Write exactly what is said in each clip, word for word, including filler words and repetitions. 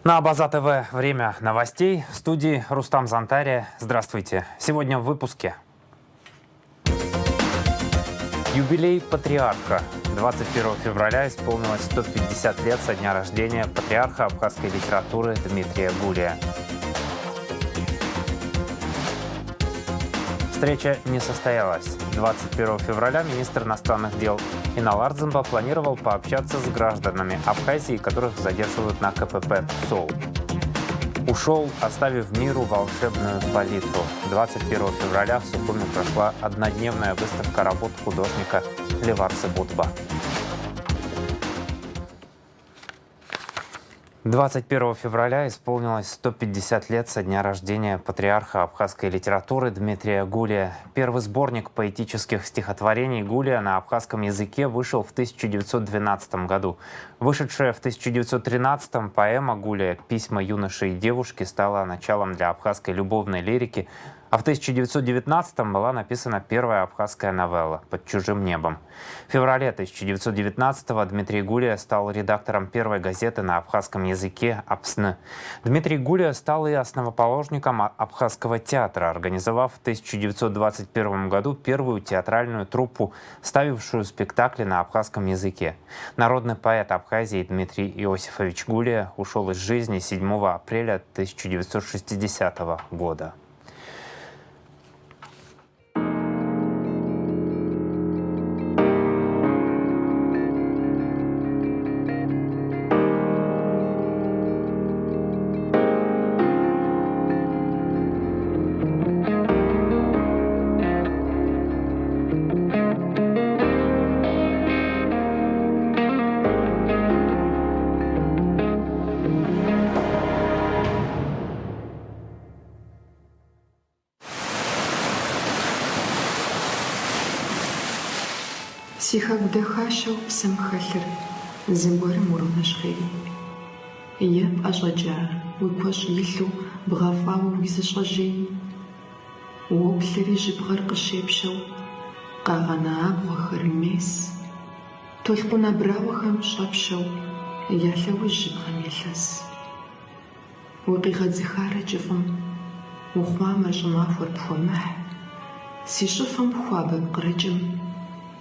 На Абаза Т В время новостей. В студии Рустам Зантария. Здравствуйте. Сегодня в выпуске. Юбилей патриарха. Двадцать первого февраля исполнилось сто пятьдесят лет со дня рождения патриарха абхазской литературы Дмитрия Гулия. Встреча не состоялась. Двадцать первого февраля министр иностранных дел Инал Ардзинба планировал пообщаться с гражданами Абхазии, которых задерживают на К П П Псол. Ушел, оставив миру волшебную палитру. Двадцать первого февраля в Сухуми прошла однодневная выставка работ художника Леварсы Будба. Двадцать первого февраля исполнилось сто пятьдесят лет со дня рождения патриарха абхазской литературы Дмитрия Гулия. Первый сборник поэтических стихотворений Гулия на абхазском языке вышел в тысяча девятьсот двенадцатом году. Вышедшая в тысяча девятьсот тринадцатом поэма Гулия «Письма юноши и девушки» стала началом для абхазской любовной лирики, а в тысяча девятьсот девятнадцатом была написана первая абхазская новелла «Под чужим небом». В феврале тысяча девятьсот девятнадцатого Дмитрий Гулия стал редактором первой газеты на абхазском языке «Апсны». Дмитрий Гулия стал и основоположником а-, Абхазского театра, организовав в тысяча девятьсот двадцать первом году первую театральную труппу, ставившую спектакли на абхазском языке. Народный поэт Абхазии Дмитрий Иосифович Гулия ушел из жизни седьмого апреля тысяча девятьсот шестидесятого года. Си хэгу дахащэу псэм хэлъыр зыгуэрым урынэщхъей. Е пӀэщӀэкӀа уи куэщӀ илъу бгъэфӀауэ уи зыщӀэжьей. Уоплъри жьыбгъэр къыщепщэу къэгъэнэ абгъуэхэр мес. Толъкъун абрауэхэм щӀэпщэу я лъэужь жьыбгъэм елъэс. Укъигъэдзыхарэ кӀыфӀым ухъуамэ щӀымахуэр пхуэмыхь, си щӀыфэм хуабэ пкърыкӀым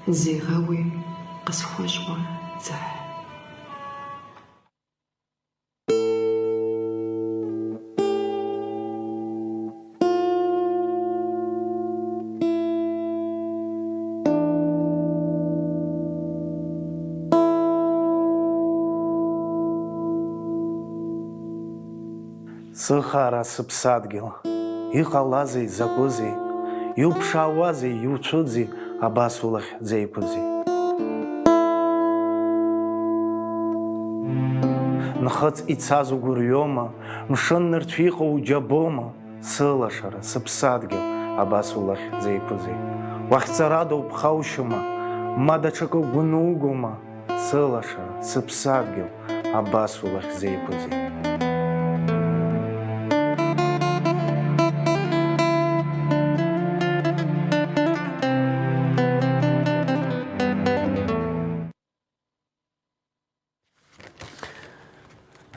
зегъэуи къысхуэщӀуэ дзыхь. Сыхаара, сыԥсадгьыл, иҟалазеи, закәызеи, иуԥшаауазеи, иуцәыӡи, абас улахь дзеиқәызи? Нхыҵ ицаз угәырҩома, мшын нырцә иҟоу уџьабома? Сылашара, сыԥсадгьыл, абас улахь дзеиқәызи? Уахьцарадоу ԥхаушьома, ма даҽакы гәнугома? Сылашара, сыԥсадгьыл, абас улахь дзеиқәызи?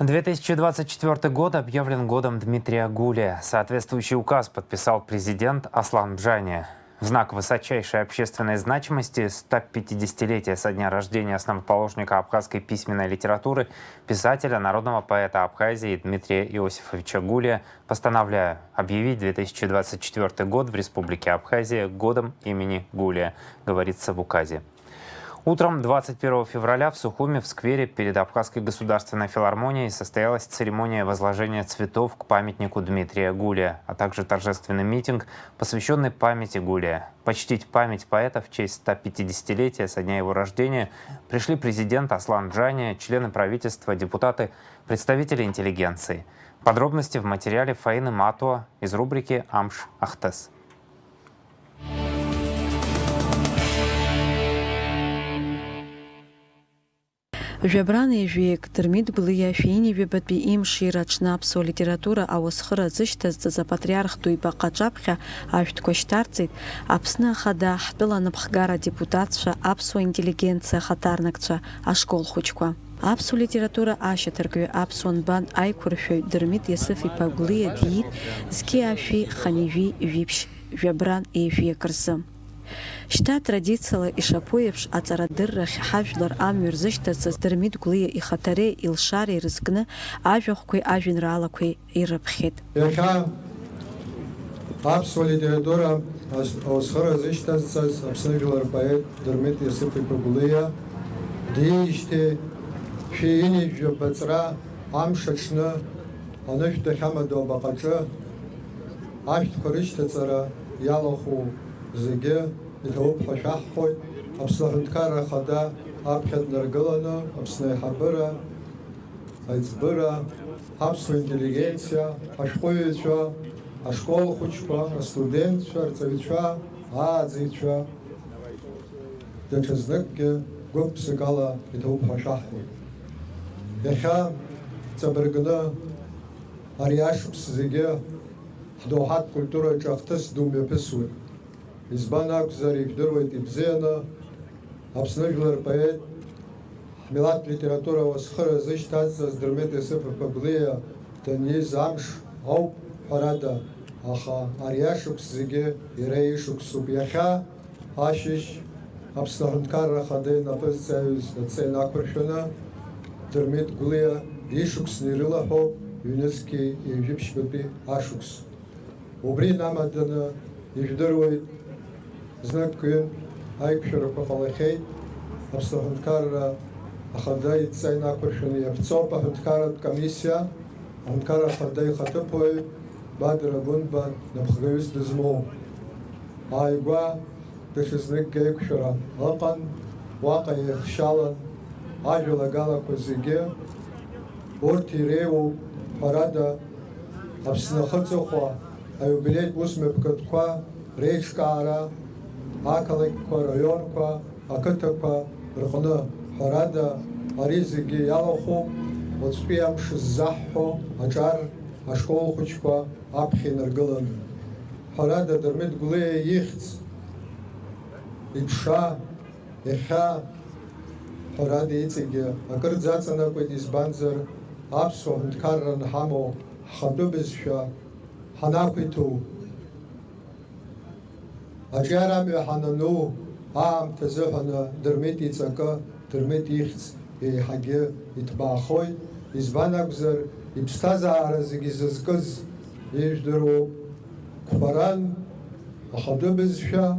Две тысячи двадцать четвёртый год объявлен годом Дмитрия Гулия. Соответствующий указ подписал президент Аслан Джания. В знак высочайшей общественной значимости ста пятидесятилетия со дня рождения основоположника абхазской письменной литературы, писателя, народного поэта Абхазии Дмитрия Иосифовича Гулия постановляю объявить две тысячи двадцать четвёртый год в Республике Абхазия годом имени Гулия, говорится в указе. Утром двадцать первого февраля в Сухуми в сквере перед Абхазской государственной филармонией состоялась церемония возложения цветов к памятнику Дмитрия Гулия, а также торжественный митинг, посвящённый памяти Гулия. Почтить память поэта в честь ста пятидесятилетия со дня его рождения пришли президент Аслан Джания, члены правительства, депутаты, представители интеллигенции. Подробности в материале Фаины Матуа из рубрики «Амш Ахтес». Жәабран ежәеик, Дырмит Гәлиа шәи ҩынҩажәи жәабатәи имшира аҽны аԥсуа литература ауасхыра зышьҭазҵаз апатриарх ду ибаҟа аҿаԥхьа ашәҭқәа шьҭарҵеит Аԥсны Ахада, ҳтәыла анапхгара адепутатцәа, аԥсуа интеллигенциа ахаҭарнакцәа, ашкол хәыҷқәа. Аԥсуа литература ашьаҭаркҩы, аԥсуа нбан аиқәыршәаҩ Дырмит Иасыф-иԥа Гәлиа диит зқьи ашәи хынҩажәи жәиԥшь жәабран еишәи акы рзы. Шьҭа традициала ишаԥу еиԥш, аҵарадыррахь ҳажәлар амҩа рзышьҭарҵаз Дырмит Гәлиа ихаҭареи илшареи рызкны ажәахәқәеи ажәеинраалақәеи ирыԥхьеит. Иахьа аԥсуа литература ас-, ауасхыра зышьҭазҵаз Аԥсны жәлар рпоет Дырмит Иасыф-иԥа Гәлиа диижьҭеи шәи ҩынҩажәи жәаба ҵра амш аҽны анышә дахьамадоу абаҟаҿы ашәҭқәа рышьҭаҵара иалахәу зегьы иҭабуп ҳәа шәаҳҳәоит. Аԥсны Аҳәынҭқарра Ахада аԥхьа днаргыланы Аԥсны аиҳабыра, аиҵбыра, аԥсуа интеллигенциа, ашәҟәыҩҩцәа, ашкол хәыҷқәа, астудентцәа, арҵаҩцәа, ааӡаҩцәа, даҽазныкгьы гәык-ԥсыкала иҭабуп ҳәа шәаҳҳәоит. Иахьа ҵабыргны ари ашықәс зегьы ҳдоуҳатә культураҿы ахҭыс ду мҩаԥысуеит. Избан акәзар, ижәдыруеит ибзианы, Аԥсны жәлар рпоет, ҳмилаҭ литература ауасхыра зышьҭазҵаз Дырмит Иасыф-иԥа Гәлиа даниз амш ауп, ҳәарада, аха ари ашықәс зегьы иара ишықәсуп. Иахьа ашьыжь Аԥсны Аҳәынҭқарра Ахада инапы зҵаҩыз адҵа инақәыршәаны, Дырмит Гәлиа ишықәсны ирылаҳәоуп ҩнызқьи ҩажәи ԥшьбатәи ашықәс. Убри инамаданы ижәдыруеит, знык-ҩынтә аиқәшәарақәа ҟалахьеит. Аԥсны Аҳәынҭқарра Ахада идҵа инақәыршәаны иаԥҵоуп аҳәынҭқарратә комиссиа, аҳәынҭқарра Ахада ихаҭыԥуаҩ Бадра Гәынба напхгаҩыс дызмоу. Ааигәа даҽазныкгьы аиқәшәара ыҟан, уаҟа еихшьалан ажәалагалақәа зегьы. Урҭ иреиуоуп, ҳәарада, Аԥсны ахы-аҵыхәа, аиубилеитә усмҩаԥгатәқәа реиҿкаара, ақалақьқәа, араионқәа, ақыҭақәа рҟны, ҳәарада, ари зегьы иалахәуп уаҵәтәи амш ззаҳҳәо аҿар ашкол хәыҷқәа аԥхьа инаргыланы. Ҳәарада, Дырмит Гәлиа ихьӡ, иԥша, иахьа, ҳәарада, иҵегьы акыр дзаҵанакуеит, избанзар, аԥсуа ҳәынҭқарра анҳамоу, ҳхатәы бызшәа ҳанақәиҭу, аҿиара амҩа ҳанану аамҭа азыҳәаны Дырмит иҵакы, Дырмит ихьӡ еиҳагьы иҭбаахоит, избан акәзар, иԥсҭазаара зегьы зызкыз ижәдыруоуп. Қәԥаран, ахатәы бызшәа,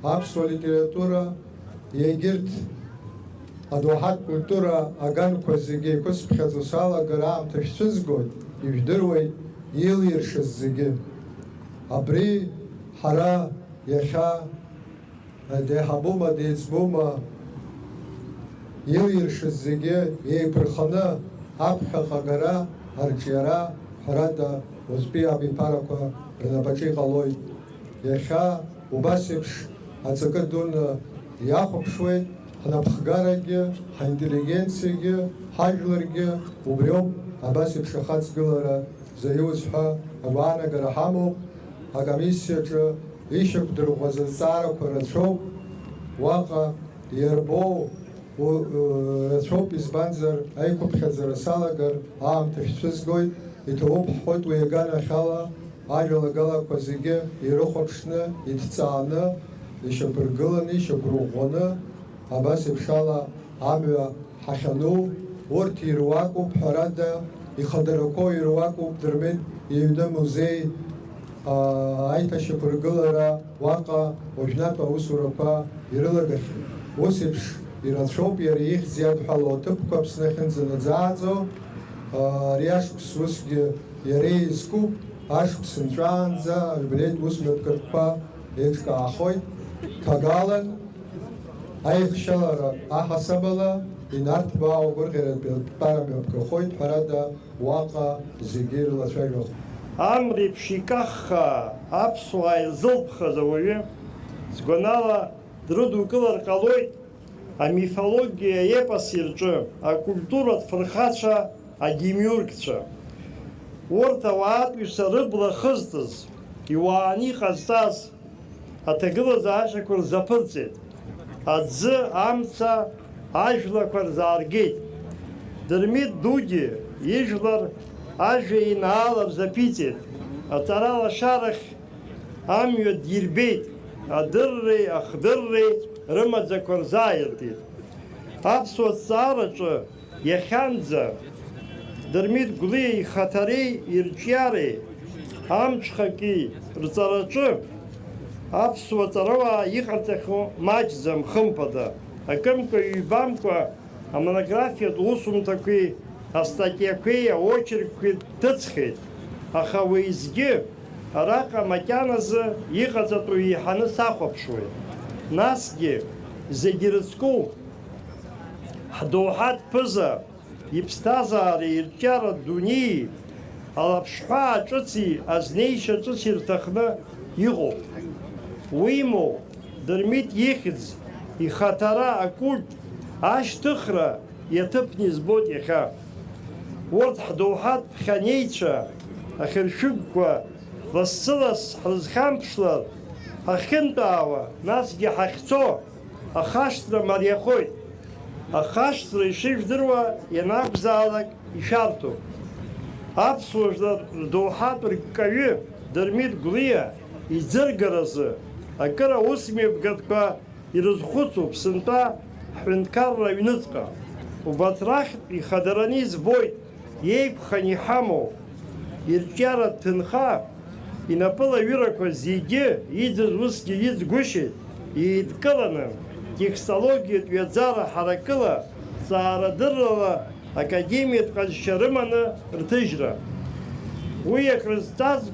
аԥсуа литература, егьырҭ адоуҳатә культура аганқәа зегьы еиқәысԥхьаӡо салагар аамҭа шәцәызгоит, ижәдыруеит илиршаз зегьы. Абри ҳара иахьа деиҳабума, деиҵбума, илиршаз зегьы еиқәырханы аԥхьаҟа агара, арҿиара, ҳәарада, уаҵәтәи абиԥарақәа рнапаҿы иҟалоит. Иахьа убас еиԥш аҵакы дуны иахәаԥшуеит ҳнапхгарагьы, ҳинтеллигенциагьы, ҳажәларгьы, убриоуп абас еиԥш ахаҵгылара заиуз ҳәа агәаанагара ҳамоуп. Акомиссиаҿы ишьақәдырӷәӷәаз азҵаарақәа рацәоуп, уаҟа иарбоу у-, у-, рацәоуп, избанзар, аиқәыԥхьаӡара салагар аамҭа шәцәызгоит, иҭабуп ҳҳәоит уи аганахьала, ажәалагалақәа зегьы ирыхәаԥшны, иҭҵааны, ишьақәыргыланы, ишьақәырӷәӷәаны, абас еиԥш ала амҩа ҳахьану, урҭ ируакуп, ҳәарада, ихадарақәоу ируакуп, Дырмит иҩны музеи, аа, аиҭашьақәыргылара, уаҟа уажәнатә аусурақәа ирылагахьеит. Ус еиԥш ирацәоуп иара ихьӡ иадҳәалоу аҭыԥқәа Аԥсны ахьынӡанаӡааӡо, аа, ари ашықәс усгьы иара изкуп, ашықәс нҵәаанӡа аиубилеитә усмҩаԥгатәқәа еиҿкаахоит. Ҭагалан аихшьалара аҳасабала, инарҭбаау агәырӷьаратә еилатәара мҩаԥгахоит, ҳәарада, уаҟа зегьы ирылацәажәахоит. Амреиԥш икаххаа аԥсуаа ирзылԥхаз ауаҩы, сгәанала, дрыдукылар ҟалоит амифологиа аепоси рҿы акультуратә фырхацәа, адемиургцәа. Урҭ ауаатәыҩса рыбла хызтыз, иуааны иҟазҵаз аҭагылазаашьақәа рзаԥырҵеит, аӡы, амца, ажәлақәа рзааргеит. Дырмит дугьы ижәлар ажәа еинаалар заԥиҵеит, аҵаралашарахь амҩа дирбеит, адырреи ахдырреи рымаӡақәа рзааиртит. Аԥсуа ҭҵаараҿы иахьанӡа Дырмит Гәлиа ихаҭареи ирҿиареи амҽхаки рҵараҿы аԥсуа ҵарауаа иҟарҵахьоу маҷӡам, хымԥада, акымкәа-ҩбамкәа амонографиатә усумҭақәеи астатиақәеи аочеркқәеи дҭыҵхьеит, аха уеизгьы араҟа макьаназы иҟаҵатәу еиҳаны сахәаԥшуеит. Насгьы зегьы ирыцку ҳдоуҳатә ԥыза иԥсҭазаареи ирҿиаратә дунеии алаԥшҳәаа ҿыци азнеишьа ҿыци рҭахны иҟоуп. Уимоу, Дырмит ихьӡ, ихаҭара, акульт ашьҭыхра иаҭыԥны избоит иахьа. Урҭ ҳдоуҳатә ԥхьанеицәа ахьыршәыгқәа лассы-ласс ҳрызхьамԥшлар, ҳахьынтәаауа, насгьы ҳахьцо ахашҭра мариахоит. Ахашҭра ишыжәдыруа ианакәзаалак ишәарҭоуп. Аԥсуа жәлар рдоуҳатә рккаҩы Дырмит Гәлиа иӡыргаразы акыр аусмҩаԥгатәқәа ирызхәыцуп сынтәа ҳҳәынҭқарра аҩныҵҟа. Убарҭ рахьтә ихадараны избоит иеиқәханы иҳамоу ирҿиаратә ҭынха, инапылаҩырақәа зегьы иӡыз усгьы иӡгәышьеит, еидкыланы, текстологиатә ҩаӡара ҳаракыла, ҵаарадыррала академиатә ҟазшьа рыманы рҭыжьра. Уи акрызҵаз-,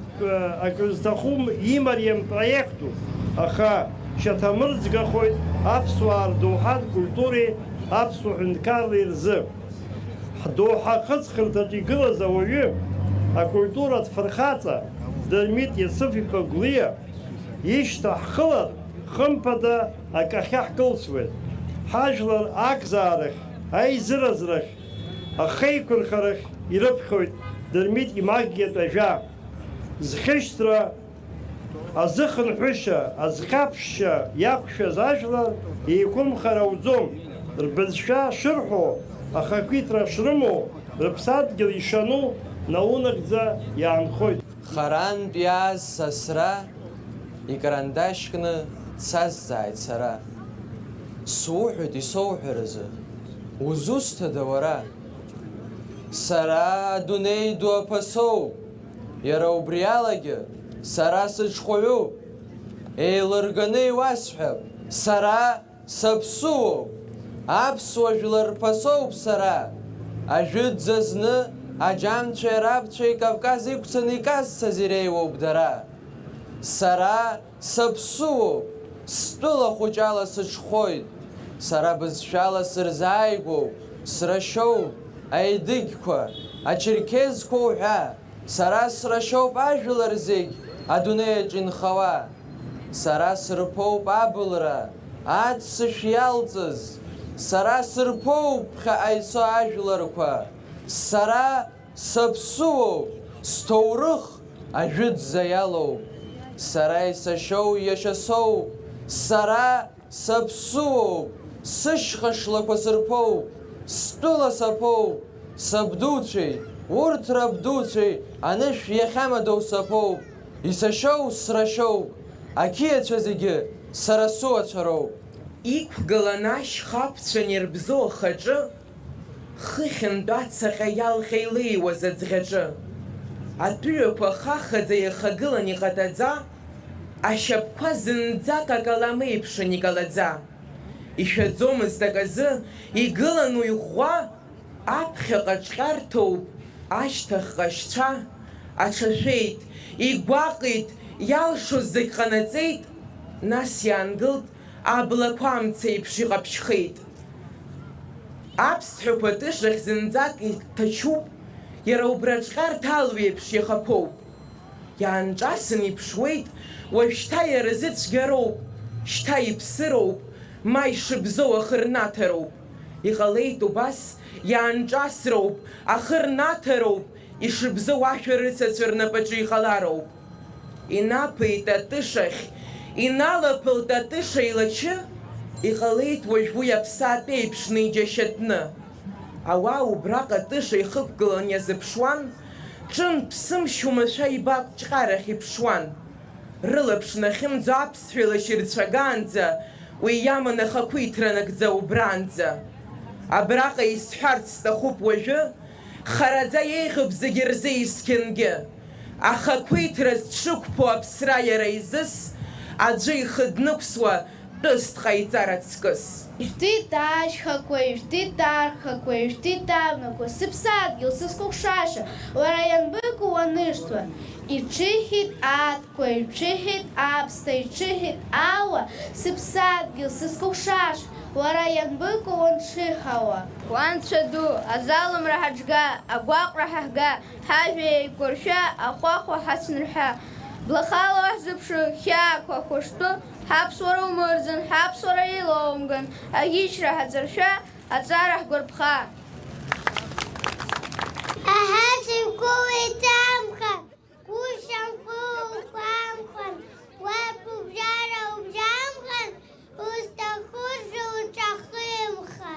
акрызҭахым имариам проектуп, аха шьаҭамырӡгахоит аԥсуаа рдоуҳатә культуреи аԥсуа ҳәынҭқарреи рзы. Ҳдоуҳа ахыҵхырҭаҿы игылаз ауаҩы, акультуратә фырхаҵа Дырмит Иасыф-иԥа Гәлиа ишьҭа ҳхылар, хымԥада, акы ахьаҳкылсуеит. Ҳажәлар акзаарахь, аизыразрахь, ахеиқәырхарахь ирыԥхьоит Дырмит имагиатә ажәа. Зхьышьҭра, азыхынҳәышьа, азхьаԥшшьа иақәшәаз ажәлар еиқәымхар ауӡом, рбызшәа шырҳәо, ахақәиҭра шрымоу, рыԥсадгьыл ишану наунагӡа иаанхоит. Харантә иааз сасра, икарандашь кны дсазҵааит сара. Суҳәоит исоуҳәаразы, узусҭада уара? Сара адунеи ду аԥасоуп, иара убри алагьы сара сыҽхәаҩуп. Еилырганы иуасҳәап, сара саԥсуоуп, аԥсуа жәлар рԥасоуп сара. Ажәытәӡа зны аџьамцәеи арабцәеи Кавказ иқәцаны иказцаз иреиуоуп дара. Сара саԥсуоуп, стәыла хәыҷала сыҽхәоит. Сара бызшәала сырзааигәоуп, срашьоуп аедыгьқәа, ачерқьезқәа уҳәа. Сара срашьоуп ажәлар зегь адунеиаҿ инхауа. Сара сырԥоуп абылра, аццышә иалҵыз. Сара сырԥоуп ԥхьаҟа ицо ажәларқәа. Сара саԥсуоуп, сҭоурых ажәытәӡа иалоуп. Сара исашьоу иашьа соуп. Сара саԥсуоуп, сышьха шлақәа сырԥоуп, стәыла саԥоуп, сабдуцәеи, урҭ рабдуцәеи анышә иахьамадоу саԥоуп, исашьоу срашьоуп, ақьиацәа зегьы сара сыуацәа роуп. Иқәгылан ашьха аԥцәа нербзоу ахаҿы, хыхьынтә ацаҟьа иалҟьа илеиуаз аӡӷьаҿы. Атәыҩақәа хахаӡа иахагылан иҟатаӡа, ашьапқәа зынӡак акалам еиԥшын икалаӡа. Ишәаӡомызт аказы, игылан уи ӷәӷәа, аԥхьаҟа ҿҟьарҭоуп, ашьҭахьҟа шьцәа, аҽашәеит, игәаҟит, иалшоз зегь ҟанаҵеит, нас иаангылт, аблақәа амца еиԥш иҟаԥшьхеит. Аԥсҭҳәақәа тышахь зынӡак иҭачуп, иара убраҿҟьарҭа алҩеиԥш иахаԥоуп. Иаанҿасын иԥшуеит, уажәшьҭа иара изы цәгьароуп, шьҭа иԥсыроуп, ма ишыбзоу ахы рнаҭароуп. Иҟалеит убас, иаанҿасроуп, ахы рнаҭароуп, ишыбзоу ашәа рыцацәа рнапаҿы иҟалароуп. Инаԥеит атышахь, иналаԥалт атыша илачы, иҟалеит уажә уи аԥсаатә еиԥшны иџьашьатәны. Ауаа убраҟа атыша ихықәгылан иазыԥшуан, ҿымҭ-ԥсымшь уамашәа ибақәҿҟьарахь иԥшуан. Рылаԥш нахьымӡо аԥсшәа илашьырцәагаанӡа, уи иаман ахақәиҭра нагӡа убранӡа. Абраҟа исҳәарц сҭахуп уажәы, хараӡа еиӷьуп зегьы рзы есқьынгьы. Ахақәиҭра зҽықәԥо аԥсра иара изыс, аӡәы ихы днықәсуа, тәыс дҟаиҵар аҵкыс. Ижәдит ашьхақәа, ижәдит архақәа, ижәдит абнақәа, сыԥсадгьыл, сызкәыхшаша, уара ианбыкәу уанышьҭуа? Иҿыхеит аҭқәа, иҿыхеит аԥсҭа, иҿыхеит ауа, сыԥсадгьыл, сызкәыхшаша, уара ианбыкәу уанҽыҳәауа? Уа Анцәа ду, азалымра ҳаҿга, агәаҟра ҳаҳга, ҳажәа еиқәыршәа, ахәахәа ҳацәнырҳәа. Блахала уаҳзыԥшу, хьаақәа хәышәтәы, ҳаԥсуара умырӡын, ҳаԥсуара еилоумган, аӷьычра ҳаҵаршәа, аҵара ҳгәарԥха. Аҳа, сыгәгәоуеит амха, гәышьамхы угәамхан, уаб убжьара убжьамхан, узҭаху зуҿахымха.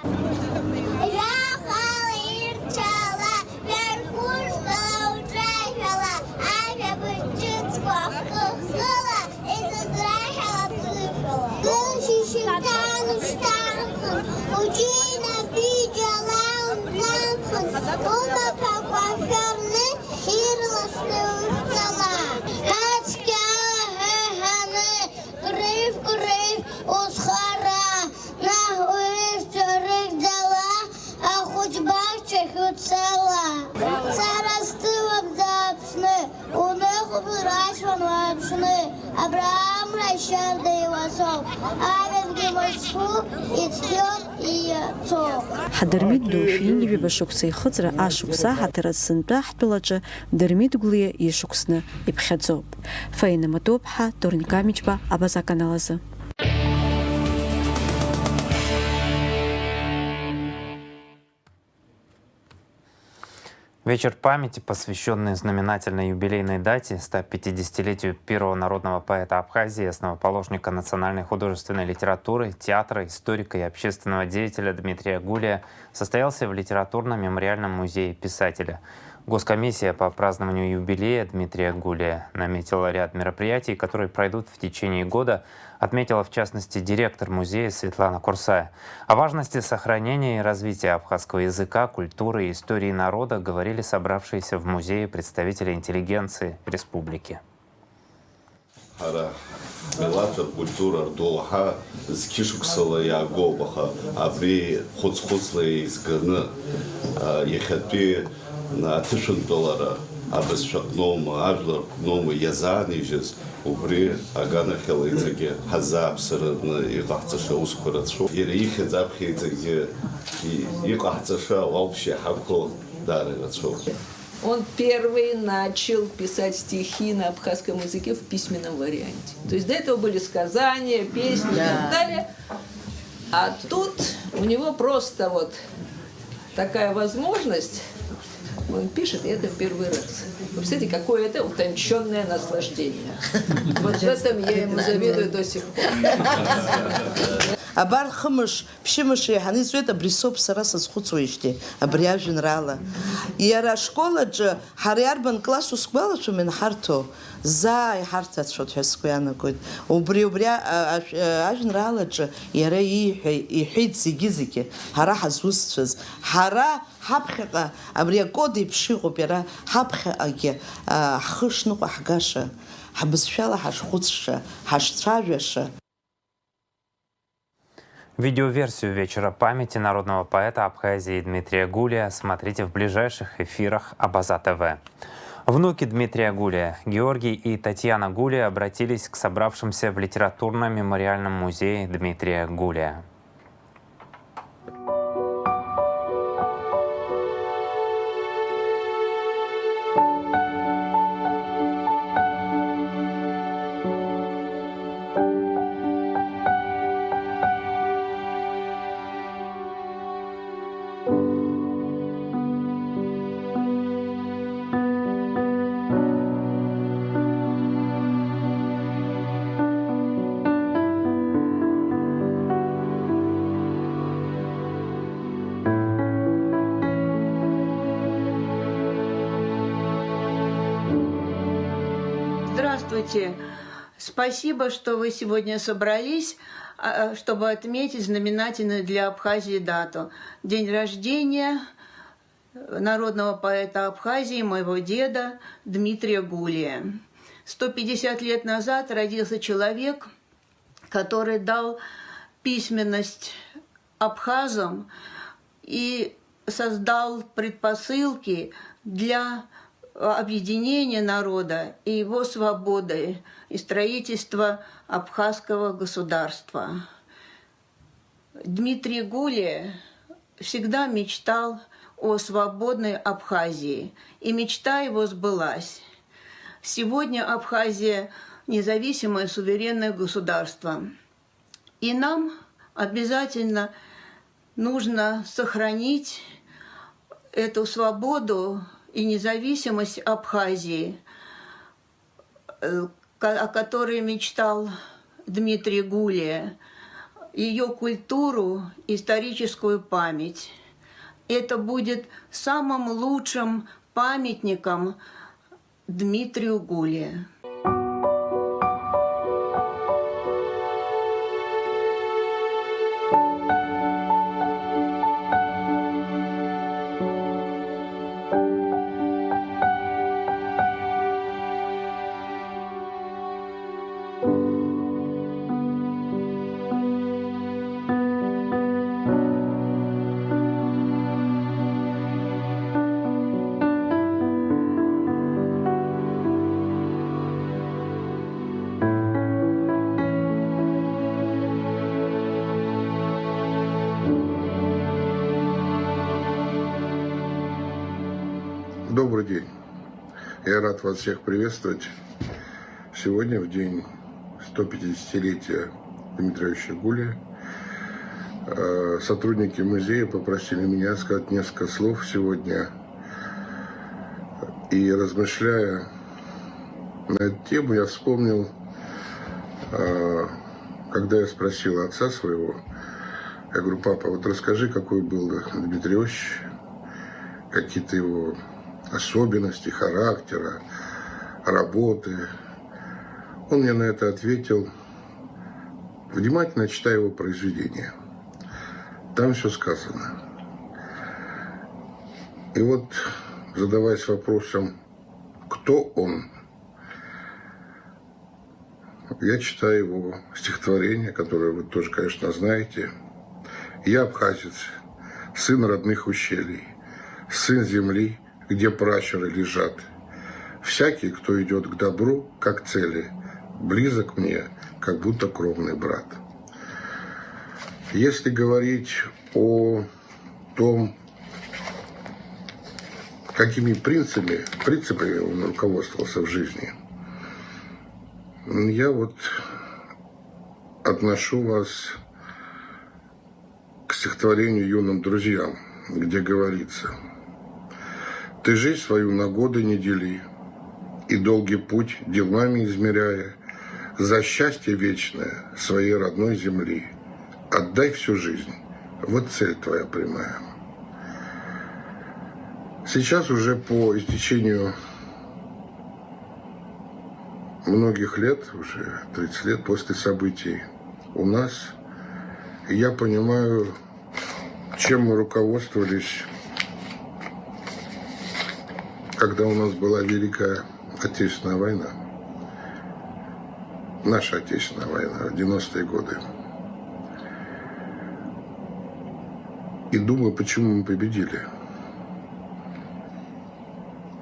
Жәахала ирцәала, жәаргәыжәгала уҿажәала, ажәабжь ҿыцқәа хы-хыла, изызраҳәала ԥсышәала. Гылшьышьҭан ушьҭархын, уҿинапи џьала унҭанхын, умаҭәақәа шәарны, ирласны ушәҵала. Ацәгьа ҳәа ҳаны, Рыжәк-рыжә узхара, наҟ уҩызцәа рыхьӡала, ахәыҷ баҳчахь уцала. Сара сҭыуам зда Аԥсны, уныҟәбо рашьуан уааԥшны. Абра амра ашьарда иуасоуп, ажәҩангьы мыцхәы ицқьоуп ииаҵәоуп. Ҳдырмит ду шәи ҩынҩажәи жәаба шықәса ихыҵра ашықәса аҳаҭыр ацынтәа ҳтәылаҿы Дырмит Гәлиа ишықәсны иԥхьаӡоуп. Фаина Матуԥҳа, Торник Амичба, Абаза аканал азы. Вечер памяти, посвящённый знаменательной юбилейной дате, ста пятидесятилетию первого народного поэта Абхазии, основоположника национальной художественной литературы, театра, историка и общественного деятеля Дмитрия Гулия, состоялся в литературно-мемориальном музее писателя. Госкомиссия по празднованию юбилея Дмитрия Гулия наметила ряд мероприятий, которые пройдут в течение года, отметила в частности директор музея Светлана Курсая. О важности сохранения и развития абхазского языка, культуры и истории народа говорили собравшиеся в музее представители интеллигенции республики. Ҳара ҳмилаҭ ркультура рдоуҳа зқьышықәсала иаагоуп, аха абри хәыц-хәыцла еизганы, а, иахьатәи аҭышәынтәалара абызшәаҟноума, ажәларҟноума иазаанижьыз, убри аганахьала иҵегьы ҳазааԥсараны иҟаҳҵаша аусқәа рацәоуп. Иара ихьӡ аԥхьа иҵегьы и-, иҟаҳҵаша ауалԥшьа иҳақәу даара ирацәоуп. Он первый начал писать стихи на абхазском языке в письменном варианте. То есть до этого были сказания, песни и так далее. А тут у него просто вот такая возможность. Он пишет, и это первый раз. Вы представляете, какое это утончённое наслаждение. Вот в этом я ему завидую до сих пор. Абар хымш, ԥшьымш еиҳаны иҵуеит, абри соуп сара сазхәыцуеижьҭеи, абри ажәеинраала. Иара ашкол аҿы ҳара иарбан класс усгәалашәом инҳарҭо, заа иҳарҭацәоуп ҳәа сгәы иаанагоит. Убри, убри а-, ашә-, а-, ажәеинраалаҿы иара ииҳәа-, иҳәеит зегьы-зегьы, ҳара ҳазусҭцәаз, ҳара ҳаԥхьаҟа абри акод еиԥш иҟоуп иара, ҳаԥхьаҟагьы, а, ҳхы шныҟәаҳгаша, ҳбызшәала ҳашхәыцша, ҳашцәажәаша. Видеоверсию Вечера памяти народного поэта Абхазии Дмитрия Гулия смотрите в ближайших эфирах Абаза Т В. Внуки Дмитрия Гулия, Георгий и Татьяна Гулия, обратились к собравшимся в литературно-мемориальном музее Дмитрия Гулия. Здравствуйте. Спасибо, что вы сегодня собрались, а, чтобы отметить знаменательную для Абхазии дату. День рождения народного поэта Абхазии, моего деда Дмитрия Гулия. Сто пятьдесят лет назад родился человек, который дал письменность абхазам и создал предпосылки для, э, объединения народа и его свободы, и строительства абхазского государства. Дмитрий Гулия всегда мечтал о свободной Абхазии, и мечта его сбылась. Сегодня Абхазия — независимое суверенное государство. И нам обязательно нужно сохранить эту свободу и независимость Абхазии, э, ко-, о которой мечтал Дмитрий Гулия, её культуру, историческую память. Это будет самым лучшим памятником Дмитрию Гулия. Добрый день. Я рад вас всех приветствовать. Сегодня, в день сто пятидесятилетия Дмитрия Ильича Гулия, э, сотрудники музея попросили меня сказать несколько слов сегодня. И, размышляя на эту тему, я вспомнил, э, когда я спросил отца своего, я говорю: «Папа, вот расскажи, какой был Дмитрий Ильич, какие-то его особенности характера, работы». Он мне на это ответил: «Внимательно читай его произведения. Там всё сказано». И вот, задаваясь вопросом, кто он, я читаю его стихотворение, которое вы тоже, конечно, знаете. «Я абхазец, сын родных ущелий, сын земли, где пращуры лежат. Всякий, кто идёт к добру, как цели, близок мне, как будто кровный брат». Если говорить о том, какими принципами, принципами он руководствовался в жизни, я вот отношу вас к стихотворению «Юным друзьям», где говорится: «Ты жизнь свою на годы не дели, и долгий путь делами измеряя, за счастье вечное своей родной земли отдай всю жизнь, вот цель твоя прямая». Сейчас, уже по истечению многих лет, уже тридцать лет после событий у нас, я понимаю, чем мы руководствовались, когда у нас была Великая Отечественная война, наша Отечественная война в девяностые годы. И думаю, почему мы победили.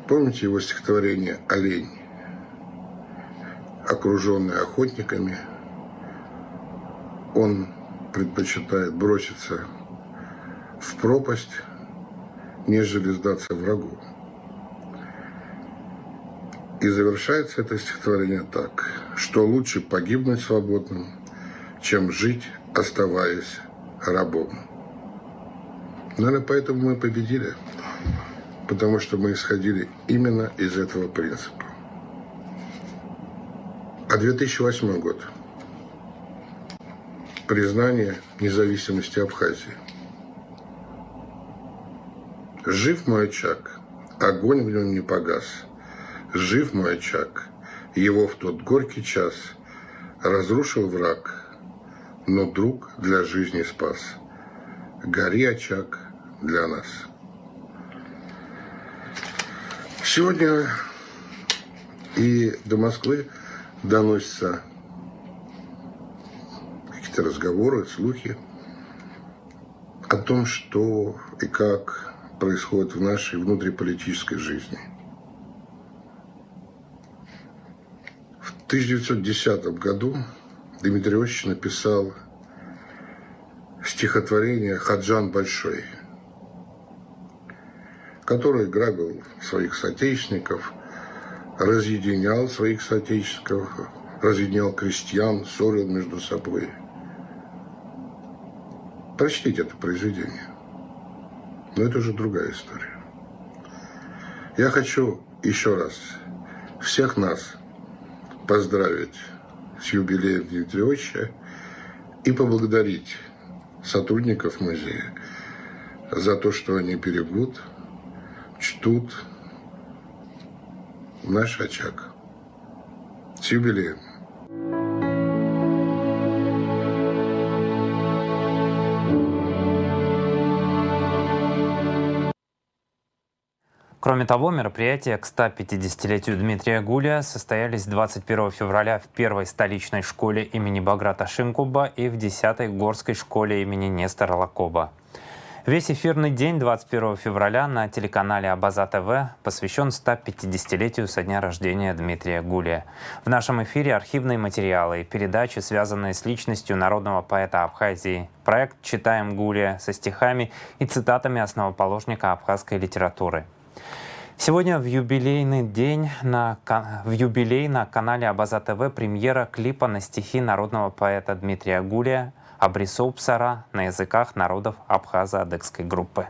Помните его стихотворение «Олень»? Окружённый охотниками, он предпочитает броситься в пропасть, нежели сдаться врагу. И завершается это стихотворение так, что лучше погибнуть свободным, чем жить, оставаясь рабом. Наверное, поэтому мы победили, потому что мы исходили именно из этого принципа. А две тысячи восьмой год. Признание независимости Абхазии. Жив мой очаг, огонь в нём не погас. Жив мой очаг, Его в тот горький час разрушил враг, но друг для жизни спас. Гори, очаг, для нас. Сегодня и до Москвы доносятся какие-то разговоры, слухи о том, что и как происходит в нашей внутриполитической жизни. В тысяча девятьсот десятом году Дмитрий Иосифович написал стихотворение «Хаджан Большой», который грабил своих соотечественников, разъединял своих соотечественников, разъединял крестьян, ссорил между собой. Прочтите это произведение. Но это уже другая история. Я хочу еще раз всех нас поздравить с юбилеем Дмитрия Иосифовича и поблагодарить сотрудников музея за то, что они берегут, чтут наш очаг. С юбилеем! Кроме того, мероприятия к ста пятидесятилетию Дмитрия Гулия состоялись двадцать первого февраля в первой столичной школе имени Баграта Шинкуба и в десятой горской школе имени Нестора Лакоба. Весь эфирный день двадцать первого февраля на телеканале Абаза Т В посвящен ста пятидесятилетию со дня рождения Дмитрия Гулия. В нашем эфире архивные материалы и передачи, связанные с личностью народного поэта Абхазии. Проект «Читаем Гулия» со стихами и цитатами основоположника абхазской литературы. Сегодня в юбилейный день на ка-, в юбилей на канале Абаза Т В премьера клипа на стихи народного поэта Дмитрия Гулия «Абри соуп сара» на языках народов абхазо-адыгской группы.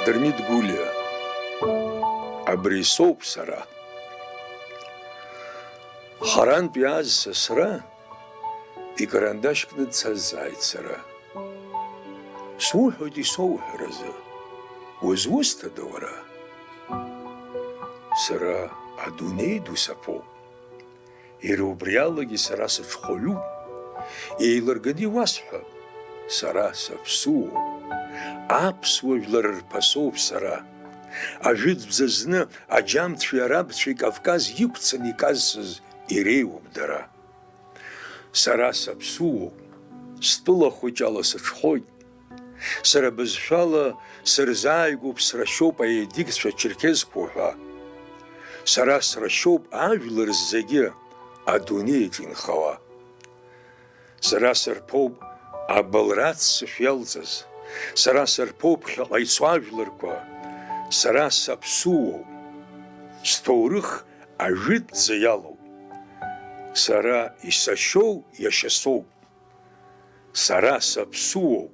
Дырмит Гулиа. Абри соуп сара. Харантә иааз сасра икарандашь кны дсазҵааит сара. Суҳәоит исоуҳәаразы, узусҭада уара? Сара адунеи ду саԥоуп. Иара убри алагьы сара сыҽхәаҩуп. Еилырганы иуасҳәап, сара саԥсуоуп. Аԥсуа жәлар рԥасоуп сара. Ажәытәӡа зны аџьамцәеи арабцәеи Кавказ иқәцаны иказсыз иреиуоуп дара. Сара саԥсуоуп, стәыла хәыҷ ала сыҽхәоит. Сара бызшәала сырзааигәоуп срашьоуп аедикцәа черкезқәа уҳәа. Сара срашьоуп ажәлар зегьы адунеиаҿ инхауа. Сара сырԥоуп абылра аццышә иалҵыз, сара сырԥоуп ԥхьаҟа ицо ажәларқәа, сара саԥсуоуп, сҭоурых ажәытәӡа иалоуп. Сара исашьоу иашьа соуп. Сара саԥсуоуп,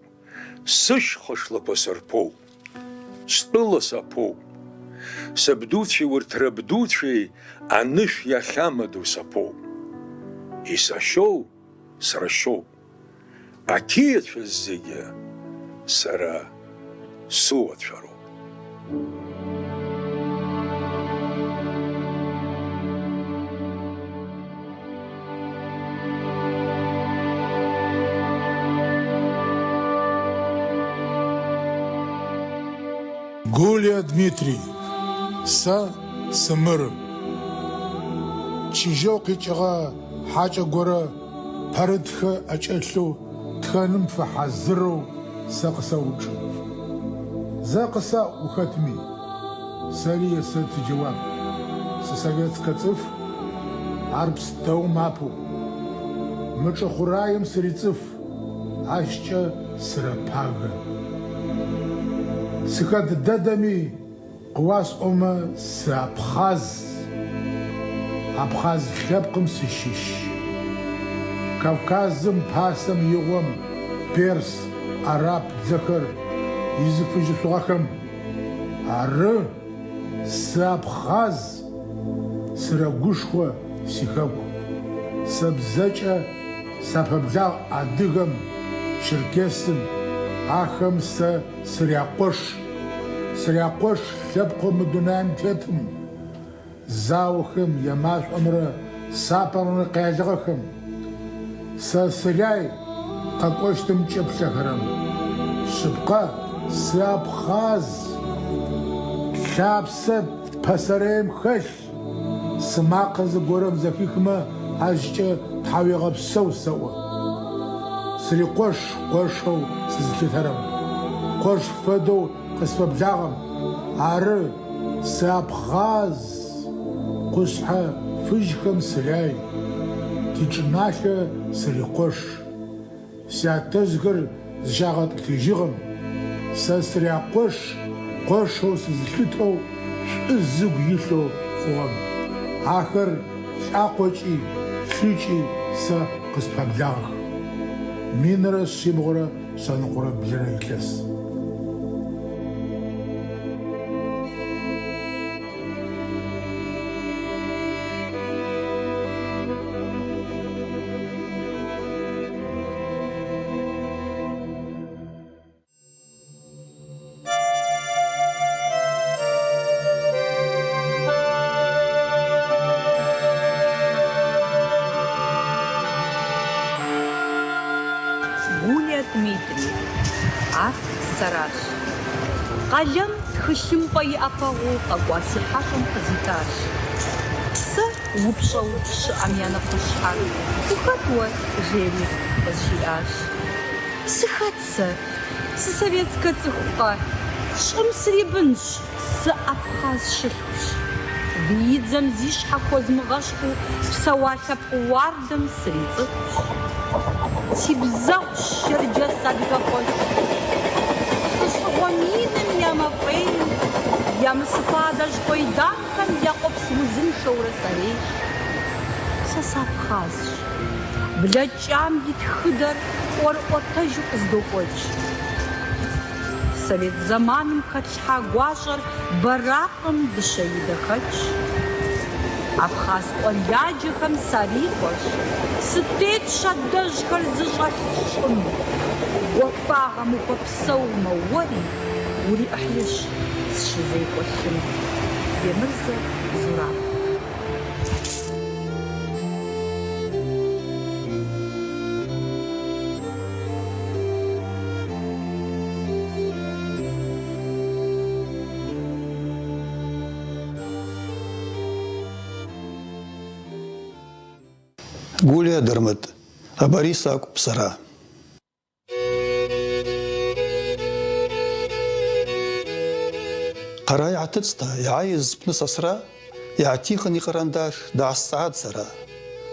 сышьха шлақәа сырԥоуп. Стәыла саԥоуп. Сабдуцәеи урҭ рабдуцәеи анышә иахьамадоу саԥоуп. Исашьоу срашьоуп. Ақьиацәа зегьы сара суацәароуп. Гулиа Дмитрий, са сымыр. Чыжьо хъиҷаҟа ҳаҷагәара ԥарыдха аҷыхьлу дханымфа ҳазыроу саҟса уҿы. Заҟса ухатми, сариа сыҭ џьауаб. Сысоветска ҵыф арԥс дау мапу. Мыҿахәраиам сырицыф, ашьҷа сраԥага. Сыхаддадами, Къуасома сабхаз, абхаз хьапкым сышьышь. Кавказым ԥасым иӷәым перс, араб ӡахыр изыфыжьышәаҳахым. Ары сабхаз Срагәышхәа сихагә. Сыбзаҷа саԥабжаҟ адыгам, черкесым, ахым сэ сриаҟәыш. Сриаҟәыш лъэпкъым дунеим тетым. Заухым, иамашәҟәымры саԥырны къеилыхым. Са сыриааи къакәышьҭым ҷыԥхьагарым. Шьапҟа сабхаз, лаԥсыԥ ԥасареимхыхь, сымаҟа зыгәарым захьыхмы азҷы ҭҳауиаҟа ԥсоу саҟәы. Срикәыш-кәышоу сызқьыҭарым, ҟәыш фыдоу къысфыбжьаҟам, ары, сабхаз, ҟәышҳа фыжьхым сыриааи, ҭиҿнашәа срикәыш. Сиаҭызгар зшьаҟа ҭыжьыҟам, са сриаҟәыш, ҟәышоу сызхьыҭоу шәтәы зыгә ихьоу ҟәыӷам. Ахыр ҟьаҟәаҷи шәыҷи са къысԥабжьаӷх. Минра сшьыбӷәра шаныҟәра бжьара ихьыс. Гулиа Дмитри, ар сараш. Къалэм тхылъымпӏэ иӏэпэгъу къэкӏуа си хьэщӏэм къызитащ. Сэ упщӏэу щыӏэм я нэхъыщхьэр ухэт уэ жери къызжиӏащ. Сыхэт сэ? Сысоветскэ цӏыхукъэ? Щӏым срибынщ, сэ абхъаз щылъущ. Ди дзэм зи щхьэ хуэзмыгъэщхьу псэуа лъэпкъ уардэм срицӏыхущ. Си бзэгъущ Шэрджэс адыгэ къуэш. Лӏыщӏыгъуэ миным я мафӏейм, я мысыфадэ жьгъуей дамхэм я къуэпс узыншэурэ сэрейщ. Сэ сабхъазщ. Блэкӏам и тхыдэр ӏуэрыӏуэтэжу къыздокӏуэкӏ. Совет зэманым хэтлъхьа гуащӏэр бэракъым дыщэ и дахэкӏщ. Абхъаз къуэляджэхэм сарикъуэщ, сытетщ адэжьхэр зыщӏэлъ щӏым. Гуапагъэ мыхуэпсэумэ уэри, уриӏыхьыжщ сщызекӏуэ лъым. Бемырзэ Зураб. Гулиа Дырмит, абари сакәуп сара. Хъара иааҭыҵ-ҭа, иааиз зыԥны сасра, иааҭихын икарандаш, даасҵааит сара.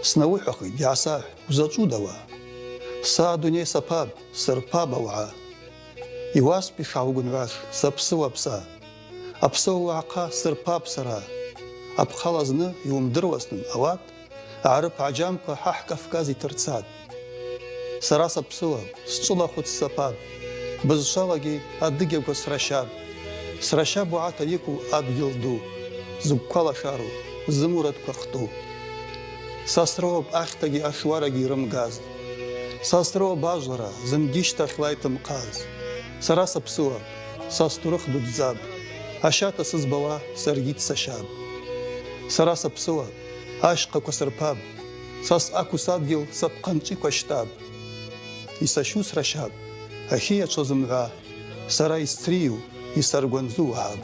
Снаиуҳәахит, иаасаҳә, узаҵәыда уа? Са адунеи саԥап, сырԥап ауаа. Иуасҳәеи шааугәынҩаш, саԥсыуап са. Аԥсыуа уаҳа сырԥап сара. Аԥхала зны иумдыруа зны ауат, Аарыԥ аџьамқәа ҳа ҳКавказ иҭырцап. Сара саԥсыуап, сҿылахәыц саԥап. Бызшалагьы адыгьақәа срашьап. Срашьап уаҳа иқәу адгьыл ду, зыгәқәа лашароу, зымурадқәа хту. Са сроуп ахьҭагьы ашуарагьы ирымгаз. Са сроуп ажәлара, зынгьы шьҭахьла иҭымхаз. Сара саԥсыуап, са сҭоурых дуӡӡап. Ашьаҭа сызбауа саргьы дсашьап. Сара саԥсыуап, ашьхақәа сырԥап, са сақәу садгьыл сыԥхынҵәиқәа шьҭап. Исашьу срашьап, ахьы иаҽазымҳәа, сара исцриу, исаргәанзу уаҳап.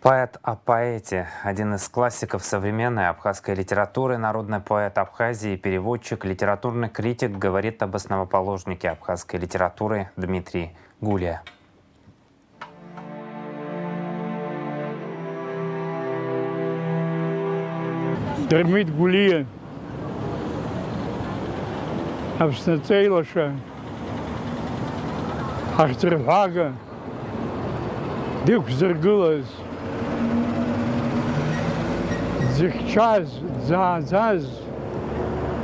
Поэт о поэте, один из классиков современной абхазской литературы, народный поэт Абхазии, переводчик, литературный критик говорит об основоположнике абхазской литературы Дмитрий Гулия. Дырмит Гәлиа, Аԥсны аҵеи лаша, Ҳахьӡырҳәага дықәзыргылаз, дзыхьчаз, дзааӡаз,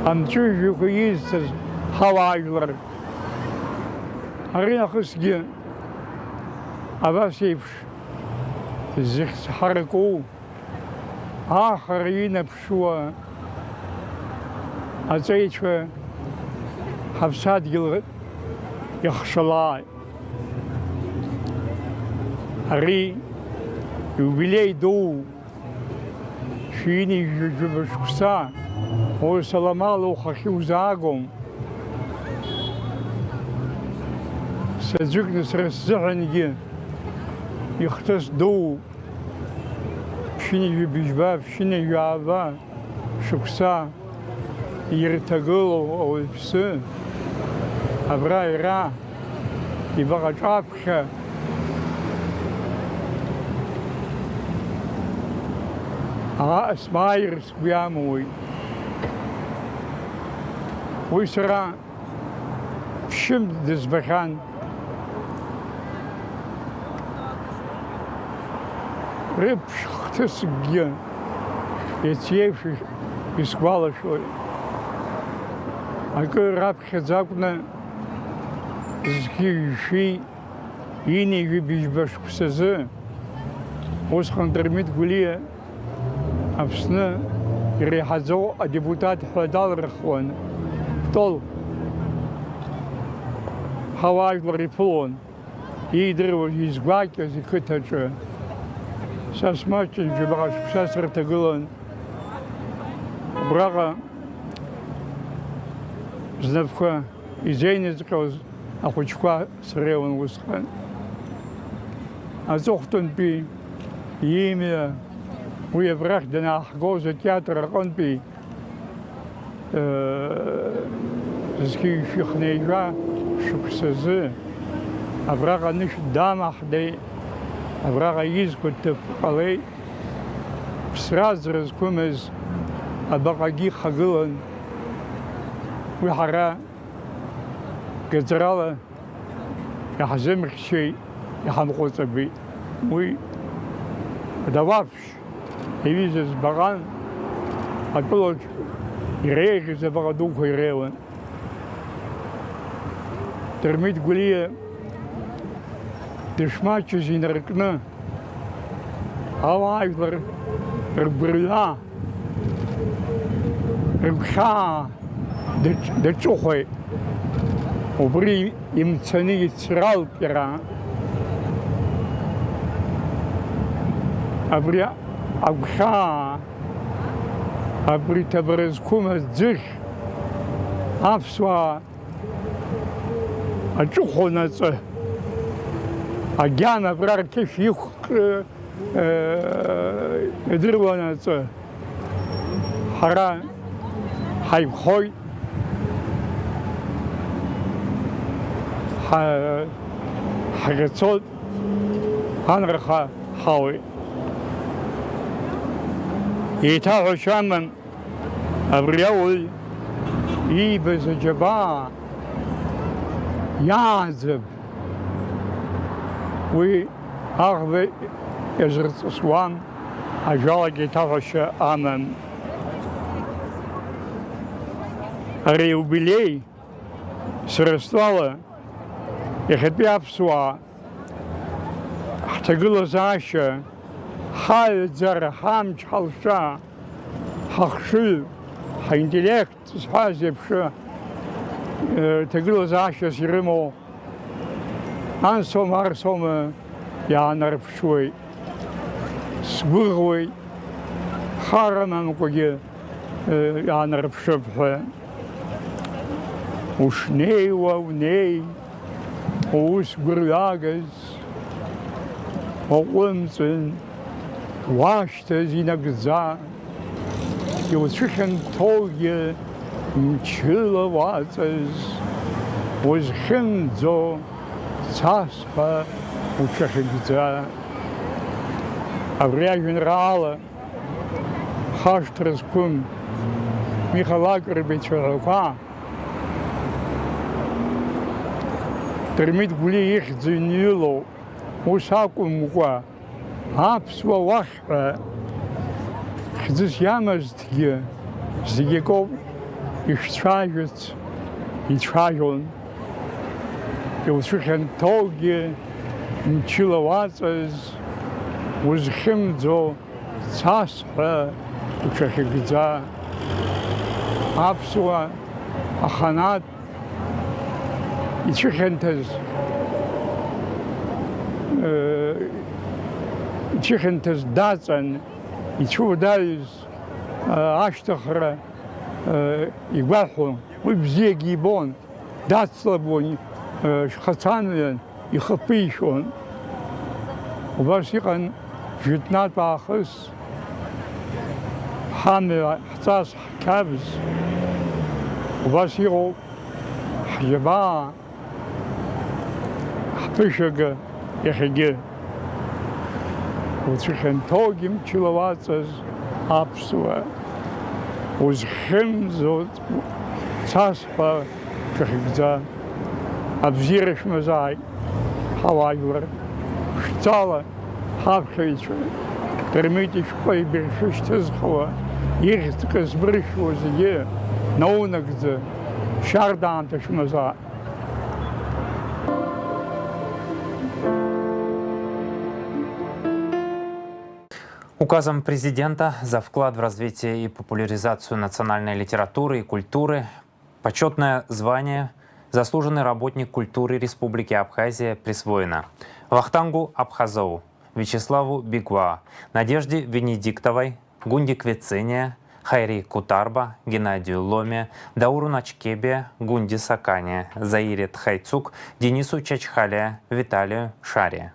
амҵәыжәҩақәа изҭаз ҳауаажәлар. Аринахысгьы абас еиԥш зыхьӡ ҳараку, ахара инаԥшуа аҵеицәа ҳаԥсадгьыл иахшалааит. Ари иубилеи дуу, шәинижәаба шықәса, ус аламала ухахьы узаагом. Саӡәыкны сара сзыҳәангьы ихҭыс дууп. Ԥшьынҩажәи быжьба, ԥшьынҩажәи ааба шықәса ирҭагылоу ауаҩԥсы абра иара ибаҟа аҿаԥхьа аа смааир сгәы иамуит. Уи сара ԥшьынтә дызбахьан. Рыԥшхҭысгьы иац иеиԥш исгәалашәоит. Акы раԥхьаӡа акәны зқьи жәшәи ҩынҩажәи быжьба шықәсазы усҟан Дырмит Гәлиа Аԥсны иреиҳаӡоу адепутат ҳәа далырхуан, Кәтол ҳауаажәлар иԥылон, иидыруаз, изгәакьаз иқыҭаҿы. Са смаҷын џьабаҟа шықәса сырҭагылан, абраҟа знапқәа изеинызҟьоз ахәыҷқәа среиуан усҟан. Аҵыхәтәантәи имҩа, уи абрахь данааҳгоз атеатр аҟынтәи, э, зқьи жәшәи хынҩажәа шықәсазы абраҟа анышә дамаҳдеит, абраҟа изқәа ҭыԥ ҟалеит. Ԥсра-ӡра зқәымыз абаҟагьы ихагылан. Уи ҳара гаӡарала иаҳзымхьчеит, иҳамҟәыҵабеит. Уи Дауаԥшь иҩыза збаҟан атәылаҿ иреиӷьыз абаҟа дуқәа иреиуан. Дырмит Гәлиа дышмаҷыз инаркны, ауаажәлар ргәырҩа, рыгәхьаа даҿ-, даҿыхәеит. Убри имцаны ицралт иара. Абри агәхьаа, абри ҭабара зқәым аӡыхь аԥсуаа аҿыхәон аҵы. Агьама абра рқьышә иқәкы, э, идыруан аҵы. Ҳара ҳаиқәхоит, ҳа-, ҳагацоит, анраха ҳауеит. Еиҭаҳәашьа амам. Абри ауаҩ иибаз аџьабаа иааӡам, уи аӷба иазырҵысуам, ажәалагьы еиҭаҳәашьа амам. Ари аиубилеи, сара стәала, иахьатәи аԥсуаа ҳҭагылазаашьа, ҳаҩаӡара, ҳамч, ҳалша, ҳахшыҩ, ҳаинтеллект зҳәаз еиԥш, э, ҭагылазаашьас ирымоу ансоума, арсоума иаанарԥшуеит. Сгәыӷуеит, хар амамкәагьы, э, иаанарԥшып ҳәа. Ушнеиуа унеи, уус гәырҩагаз уаҟәымҵын, уашьҭаз инагӡа, иуцәыхьанҭоугьы мчыла уаҵаз, узхьымӡо цасҳәа уҽахьыгӡа. Абри ажәеинраала хашҭра зқәым Миха Лакрба ицәаҳәақәа Дырмит Гәлиа ихьӡ иҩныҩылоуп. Ус акәымкәа, аԥсуа уахь ҳәа хьӡыс иамазҭгьы зегь акоуп ишцәажәац, ицәажәон. Иуцәыхьанҭоугьы мчыла уаҵаз, узхьымӡо цас ҳәа уҽахьыгӡа. Аԥсуа аханатә ицәыхьанҭаз, э, ицәыхьанҭаз даҵан, ицәуадаҩыз, э, ашьҭыхра, э, игәаҳәон. Уи бзиагьы ибон, дацлабуан, э, шьхацамҩан ихаԥишәон. Убас иҟан жәытәнатә аахыс ҳамҩа, ҳҵас, ҳқьабз. Убас иҟоуп ҳџьабаа, ҳԥышәага иахьагьы. Уцәыхьанҭоугьы мчыла уаҵаз аԥсуа, узхьымӡо цас ҳәа шәахьыгӡа. Абзиара шәмазааит, ҳауаажәлар. Ԥшӡала ҳаԥхьаҩцәа Дырмит ишәҟәы ибыршәышьҭызхуа, ихьӡ кызбыршәуа зегьы наунагӡа, шьарда аамҭа шәмазааит. Указом президента за вклад в развитие и популяризацию национальной литературы и культуры почётное звание «Заслуженный работник культуры Республики Абхазия» присвоено Вахтангу Абхазову, Вячеславу Бигуа, Надежде Венедиктовой, Гунди Квецения, Хайри Кутарба, Геннадию Ломе, Дауру Начкебе, Гунди Сакане, Заире Тхайцук, Денису Чачхале, Виталию Шаре.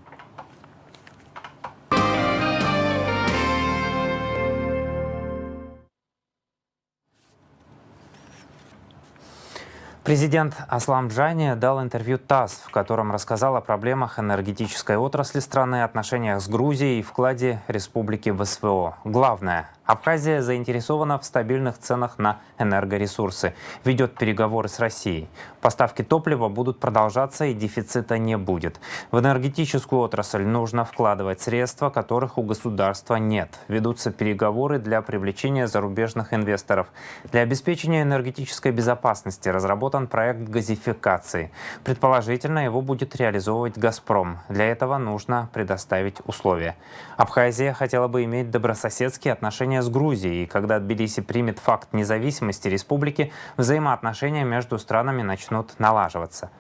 Президент Аслам Джани дал интервью тасс, в котором рассказал о проблемах энергетической отрасли страны, отношениях с Грузией и вкладе республики в СВО. Главное, Абхазия заинтересована в стабильных ценах на энергоресурсы, ведёт переговоры с Россией. Поставки топлива будут продолжаться и дефицита не будет. В энергетическую отрасль нужно вкладывать средства, которых у государства нет. Ведутся переговоры для привлечения зарубежных инвесторов. Для обеспечения энергетической безопасности разработан проект газификации. Предположительно, его будет реализовывать «Газпром». Для этого нужно предоставить условия. Абхазия хотела бы иметь добрососедские отношения с Грузией, и когда Тбилиси примет факт независимости республики, взаимоотношения между странами начнут налаживаться.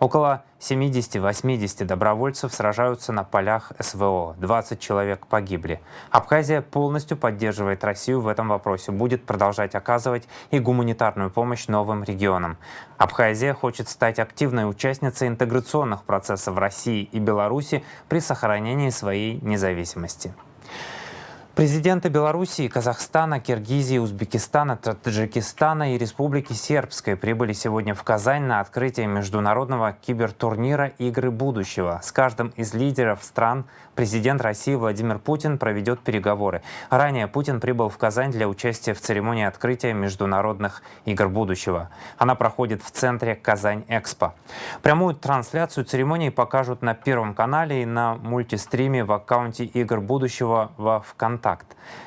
Около семидесяти-восьмидесяти добровольцев сражаются на полях СВО, двадцать человек погибли. Абхазия полностью поддерживает Россию в этом вопросе, будет продолжать оказывать и гуманитарную помощь новым регионам. Абхазия хочет стать активной участницей интеграционных процессов России и Беларуси при сохранении своей независимости. Президенты Белоруссии, Казахстана, Киргизии, Узбекистана, Таджикистана и Республики Сербской прибыли сегодня в Казань на открытие международного кибертурнира «Игры будущего». С каждым из лидеров стран президент России Владимир Путин проведёт переговоры. Ранее Путин прибыл в Казань для участия в церемонии открытия международных «Игр будущего». Она проходит в центре «Казань Экспо». Прямую трансляцию церемонии покажут на Первом канале и на мультистриме в аккаунте «Игр будущего» во ВКонтакт.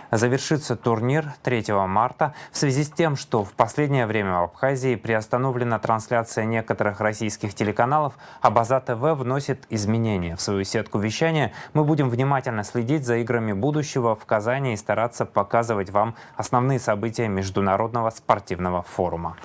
Завершится турнир третьего марта. В связи с тем, что в последнее время в Абхазии приостановлена трансляция некоторых российских телеканалов, Абаза ТВ вносит изменения в свою сетку вещания. Мы будем внимательно следить за «Играми будущего» в Казани и стараться показывать вам основные события международного спортивного форума.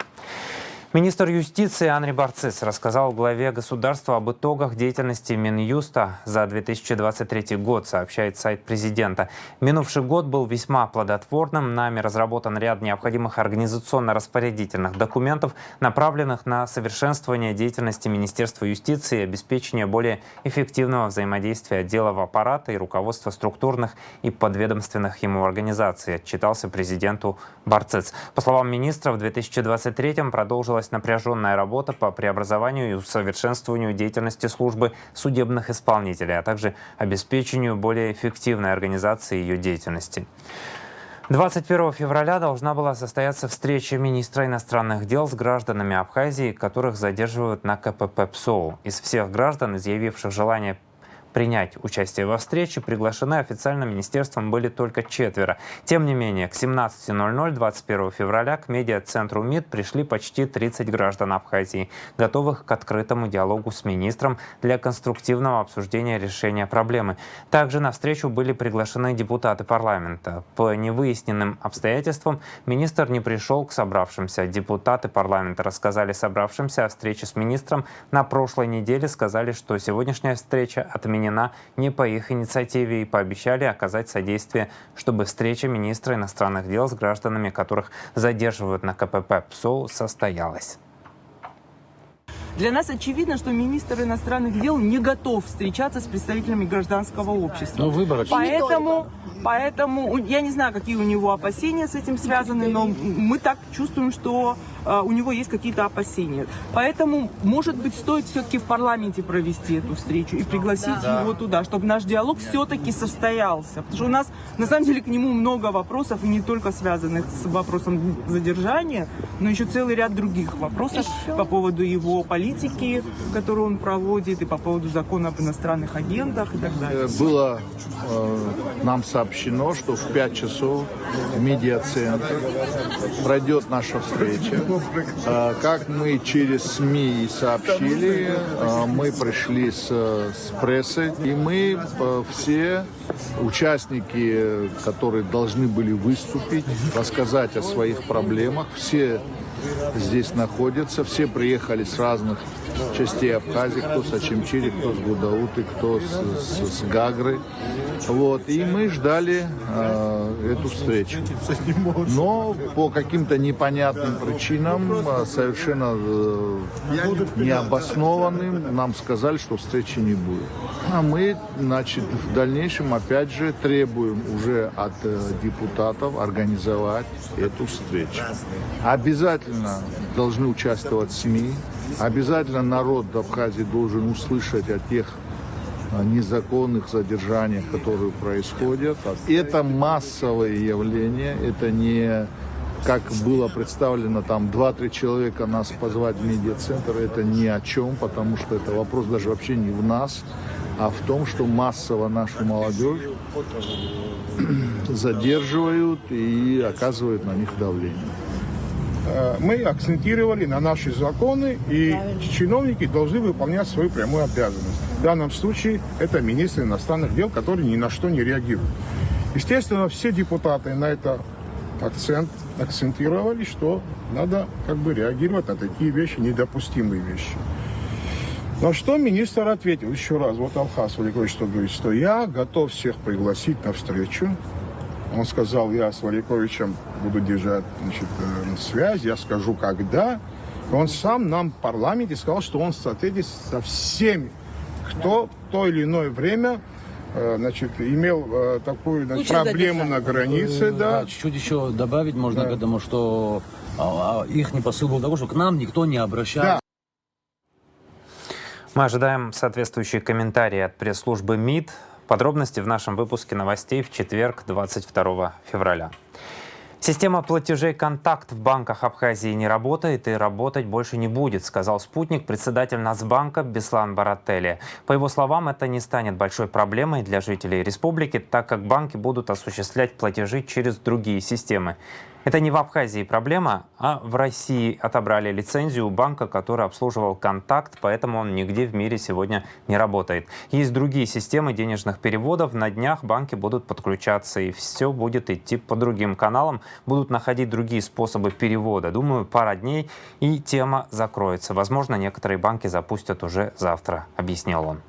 Министр юстиции Анри Барцис рассказал главе государства об итогах деятельности Минюста за две тысячи двадцать третий год, сообщает сайт президента. Минувший год был весьма плодотворным. Нами разработан ряд необходимых организационно-распорядительных документов, направленных на совершенствование деятельности Министерства юстиции и обеспечение более эффективного взаимодействия отделов аппарата и руководства структурных и подведомственных ему организаций, отчитался президенту Барцец. По словам министра, в две тысячи двадцать третьем продолжилась напряжённая работа по преобразованию и усовершенствованию деятельности службы судебных исполнителей, а также обеспечению более эффективной организации её деятельности. Двадцать первого февраля должна была состояться встреча министра иностранных дел с гражданами Абхазии, которых задерживают на К П П Псоу. Из всех граждан, изъявивших желание принять участие во встрече, приглашены официальным министерством были только четверо. Тем не менее, к семнадцати ноль ноль двадцать первого февраля к медиацентру МИД пришли почти тридцать граждан Абхазии, готовых к открытому диалогу с министром для конструктивного обсуждения решения проблемы. Также на встречу были приглашены депутаты парламента. По невыясненным обстоятельствам министр не пришел к собравшимся. Депутаты парламента рассказали собравшимся о встрече с министром на прошлой неделе, сказали, что сегодняшняя встреча отменена не по их инициативе, и пообещали оказать содействие, чтобы встреча министра иностранных дел с гражданами, которых задерживают на К П П Псоу, состоялась. Для нас очевидно, что министр иностранных дел не готов встречаться с представителями гражданского общества. Ну, выборочно. Поэтому, поэтому у- я не знаю, какие у него опасения с этим связаны, но мы так чувствуем, что э, у него есть какие-то опасения. Поэтому, может быть, стоит все-таки в парламенте провести эту встречу и пригласить его туда, чтобы наш диалог все-таки состоялся. Потому что у нас, на самом деле, к нему много вопросов, и не только связанных с вопросом задержания, но еще целый ряд других вопросов по поводу его политики, которую он проводит, и по поводу закона об иностранных агентах и так далее. Было э, нам сообщено, что в пять часов в медиацентре пройдет наша встреча. Э, Как мы через СМИ и сообщили, э, мы пришли с, с прессой, и мы э, все участники, которые должны были выступить, рассказать о своих проблемах, все здесь находятся, все приехали с разных частей Абхазии, кто с Очамчири, кто с Гудауты, кто с, с- с Гагры. Вот, и мы ждали э, эту встречу. Но по каким-то непонятным причинам, э, совершенно э, необоснованным, нам сказали, что встречи не будет. А мы, значит, в дальнейшем, опять же, требуем уже от э, депутатов организовать эту встречу. Обязательно должны участвовать СМИ, обязательно народ Абхазии должен услышать о тех э, незаконных задержаниях, которые происходят. Это массовое явление, это не как было представлено, там два-три человека нас позвать в медиацентр, это ни о чем, потому что это вопрос даже вообще не в нас, а в том, что массово нашу молодежь задерживают и оказывают на них давление. Э, Мы акцентировали на наши законы, и чиновники должны выполнять свою прямую обязанность. В данном случае это министр иностранных дел, который ни на что не реагирует. Естественно, все депутаты на это акцент, акцентировали, что надо как бы реагировать на такие вещи, недопустимые вещи. На что министр ответил еще раз, вот Алхас Валикович, что говорит, что я готов всех пригласить на встречу. Он сказал, я с Валиковичем буду держать, значит, э, связь, я скажу, когда. И он сам нам в парламенте сказал, что он встретится со всеми, кто в то или иное время э, значит, имел э, такую значит, проблему на границе, да. Чуть-чуть еще добавить можно к этому, что а, а, ихний посыл был такой, что к нам никто не обращался. Мы ожидаем соответствующие комментарии от пресс-службы МИД. Подробности в нашем выпуске новостей в четверг, двадцать второго февраля. Система платежей «Контакт» в банках Абхазии не работает и работать больше не будет, сказал «Спутник» председатель Нацбанка Беслан Баратели. По его словам, это не станет большой проблемой для жителей республики, так как банки будут осуществлять платежи через другие системы. Это не в Абхазии проблема, а в России отобрали лицензию у банка, который обслуживал «Контакт», поэтому он нигде в мире сегодня не работает. Есть другие системы денежных переводов, на днях банки будут подключаться, и все будет идти по другим каналам, будут находить другие способы перевода. Думаю, пара дней, и тема закроется. Возможно, некоторые банки запустят уже завтра, объяснил он.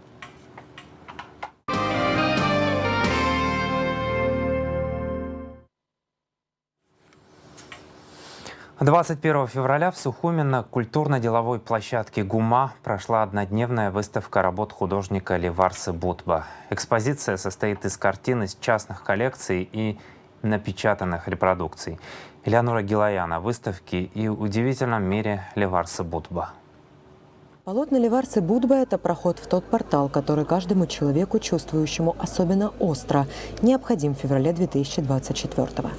Двадцать первого февраля в Сухуми на культурно-деловой площадке ГУМА прошла однодневная выставка работ художника Леварсы Бутба. Экспозиция состоит из картин из частных коллекций и напечатанных репродукций. Элеонора Гилаян о выставке и удивительном мире Леварсы Бутба. Полотна Леварсы Будба — это проход в тот портал, который каждому человеку, чувствующему особенно остро, необходим в феврале две тысячи двадцать четвёртого.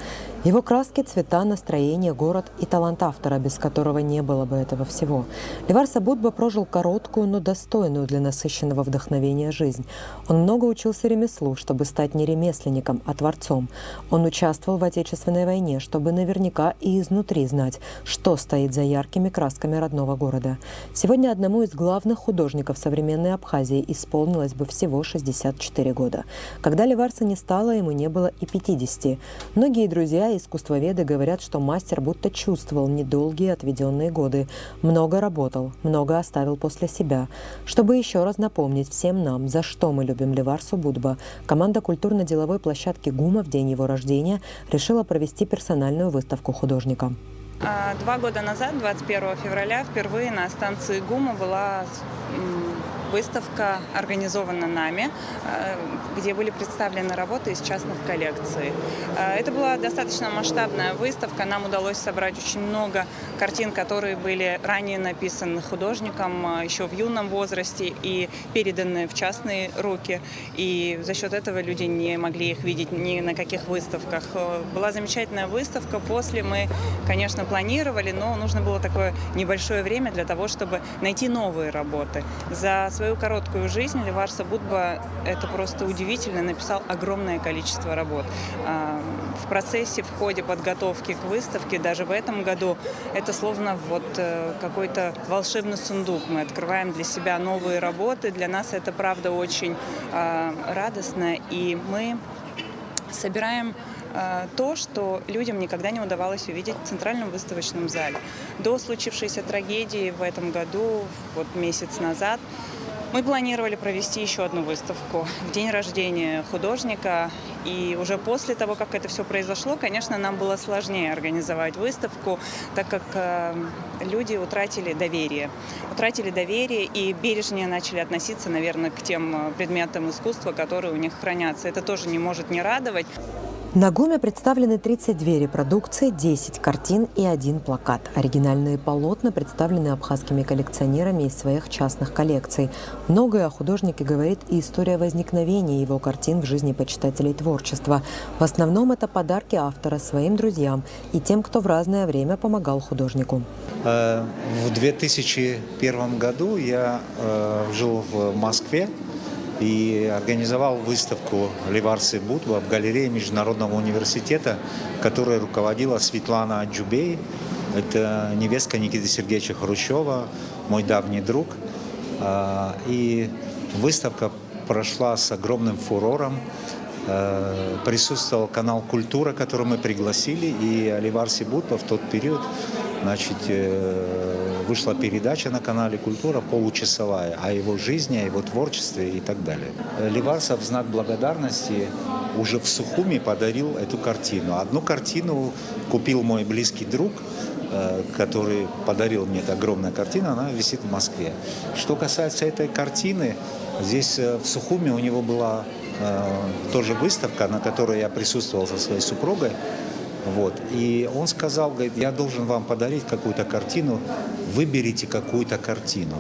Его краски, цвета, настроение, город и талант автора, без которого не было бы этого всего. Леварса Будба прожил короткую, но достойную для насыщенного вдохновения жизнь. Он много учился ремеслу, чтобы стать не ремесленником, а творцом. Он участвовал в Отечественной войне, чтобы наверняка и изнутри знать, что стоит за яркими красками родного города. Сегодня одному из главных художников современной Абхазии исполнилось бы всего шестьдесят четыре года. Когда Леварса не стало, ему не было и пятидесяти. Многие друзья и искусствоведы говорят, что мастер будто чувствовал недолгие отведённые годы, много работал, много оставил после себя. Чтобы ещё раз напомнить всем нам, за что мы любим Леварсу Будба, команда культурно-деловой площадки ГУМа в день его рождения решила провести персональную выставку художника. А, Два года назад, двадцать первого февраля, впервые на станции ГУМа была м, выставка, организованная нами, э, где были представлены работы из частных коллекций. Э, Это была достаточно масштабная выставка. Нам удалось собрать очень много картин, которые были ранее написаны художником э, еще в юном возрасте и переданы в частные руки. И за счет этого люди не могли их видеть ни на каких выставках. Э, Была замечательная выставка. После мы, конечно, планировали, но нужно было такое небольшое время для того, чтобы найти новые работы. За свою короткую жизнь Леварса Будба, это просто удивительно, написал огромное количество работ. А, В процессе, в ходе подготовки к выставке, даже в этом году, это словно вот э, какой-то волшебный сундук. Мы открываем для себя новые работы. Для нас это, правда, очень а, радостно. И мы собираем а, то, что людям никогда не удавалось увидеть в Центральном выставочном зале. До случившейся трагедии в этом году, вот месяц назад, мы планировали провести еще одну выставку в день рождения художника. И уже после того, как это все произошло, конечно, нам было сложнее организовать выставку, так как э, люди утратили доверие. Утратили доверие и бережнее начали относиться, наверное, к тем э, предметам искусства, которые у них хранятся. Это тоже не может не радовать. На ГУМе представлены тридцать две репродукции, десять картин и один плакат. Оригинальные полотна представлены абхазскими коллекционерами из своих частных коллекций. Многое о художнике говорит и история возникновения его картин в жизни почитателей творчества. В основном это подарки автора своим друзьям и тем, кто в разное время помогал художнику. Э, В две тысячи первом году я э, жил в Москве и организовал выставку Леварсы Будба в галерее Международного университета, которой руководила Светлана Аджубей. Это невестка Никиты Сергеевича Хрущева, мой давний друг. А, И выставка прошла с огромным фурором. Э, Присутствовал канал «Культура», который мы пригласили, и Леварси Будба в тот период, значит, э, вышла передача на канале «Культура» получасовая о его жизни, о его творчестве и так далее. Леварса в знак благодарности уже в Сухуми подарил эту картину. Одну картину купил мой близкий друг, э, который подарил мне эту огромную картину, она висит в Москве. Что касается этой картины, здесь э, в Сухуми у него была э, тоже выставка, на которой я присутствовал со своей супругой. Вот. И он сказал, говорит, я должен вам подарить какую-то картину, выберите какую-то картину.